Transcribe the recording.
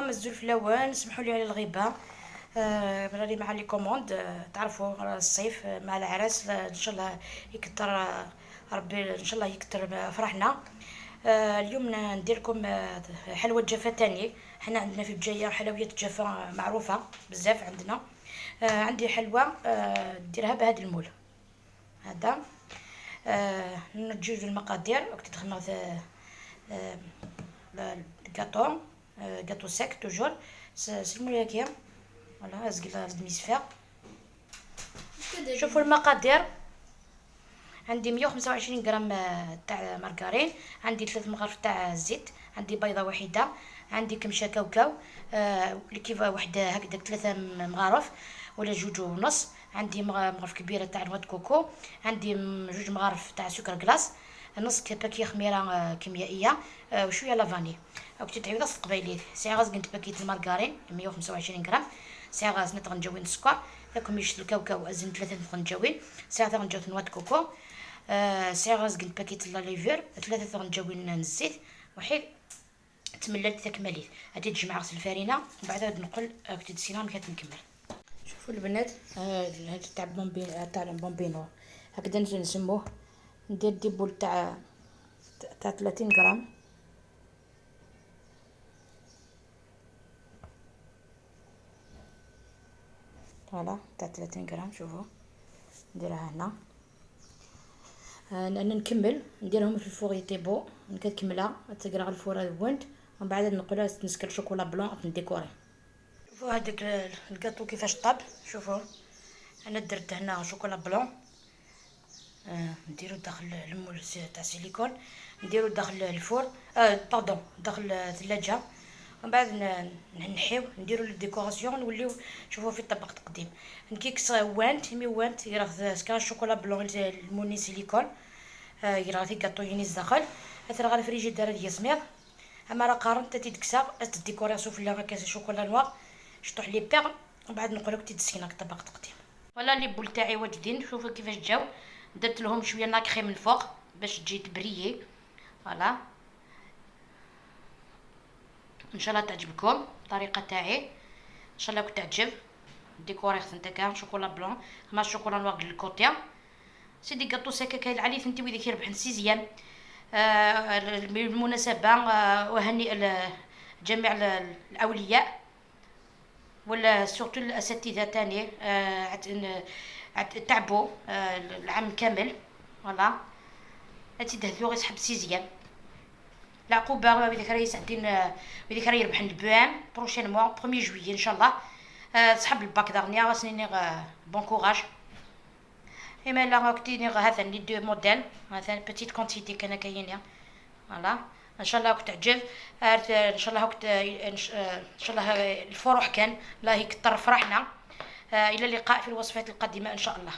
عليكم الزول فلاوان، سمحوا لي على الغيبة. راني مع les commandes. تعرفوا الصيف مع العراس، ان شاء الله يكثر ربي، ان شاء الله يكثر فرحنا. اليوم ندير لكم حلوة جافة تاني. حنا عندنا في بجاية حلويات جافة معروفة بزاف عندنا. عندي حلوة ديرها بهذا ال moule هذا. نجوز المقادير وقت تخمر ال gâteau، gâteau sec toujours c'est ال moule هكا. voilà ازقل demi-sphère. شوفوا المقادير، عندي 125 غرام تاع مارغرين، عندي 3 مغارف تاع الزيت، عندي بيضة واحده، عندي كمشه كاوكاو كيف وحده هكذا 3 مغارف ولا 2.5، عندي مغرف كبيرة تاع noix de coco، عندي 2 مغارف تاع سكر glace، نص paquet خميره كيميائية، وشوية la vanille. وكنت تعيوض قبيلي ساعة غاز قلت paquet ال margarine 125 غرام، ساعة غاز نتغنجاوين السكر، ثاكم الكاوكاو ازن 3 غنجاوين، ساعة غنجاو noix de coco، ساعة غاز قلت paquet la levure، 3 غنجاوين الزيت، وحيد تمللت ذاك مليت. غادي تجمع غسل الفرينة ومن بعد نقل كنت تسينا نكمل. شوفوا البنات، هذا تاع بومبي تاع بومبينو هكذا نسموه. ندير des boules تاع 30 غرام. voilà تاع 30 غرام. شوفوا نديرها هنا. انا نكمل نديرهم في ال four يطيبو، نكملها تقرا ال four وانت، ومن بعد نقولها نسكر chocolat blanc نديكوري. شوفوا هذاك الكاطو كيفاش طاب. شوفوا انا درت هنا chocolat blanc، نديرو داخل ال moule تاع سيليكون، نديرو داخل ال four، pardon داخل الثلاجة، ومن بعد نحيو نديرو les décorations نوليو شوفوا في الطبق تقديم. نكيك وانت مي وانت يراه سكر chocolat blanc ال moule silicone، يراه في كاطو ينيز داخل اثر غير فريجيدير ديال سمير. اما راه قارنت تيدكسا décoration في هكا chocolat noir شطوح les perles، ومن بعد نقولك تيدسينا طبق تقديم. voilà les boules تاعي واجدين. شوفوا كيفاش جاو، درت لهم شوية nacré من فوق باش تجي تبريي. voilà ان شاء الله تعجبكم الطريقة تاعي، ان شاء الله كنت تعجب. décoré خصنا كاع chocolat blanc مع chocolat noir ال côté. c'est des gâteaux secs كاين علي ثنتي ويديك يربح sixième. بالمناسبة اهنئ جميع الاولياء ولا surtout الاساتذة تاني، تعبوا العام كامل. voilà تيدهدو غير صحاب sixième. العقوبة وذاك راه يسعدين وذاك راه يربح ال BEM prochainement 1 juillet ان شاء الله. صحاب الباك دارنيا غاسنيني bon courage. اما لا كتيني هذا les deux modèles، هذا petite quantité كان كاين. voilà ان شاء الله كنت تعجب، ان شاء الله كنت ان شاء الله الفرح كان الله يكثر فرحنا. الى اللقاء في الوصفات القادمة ان شاء الله.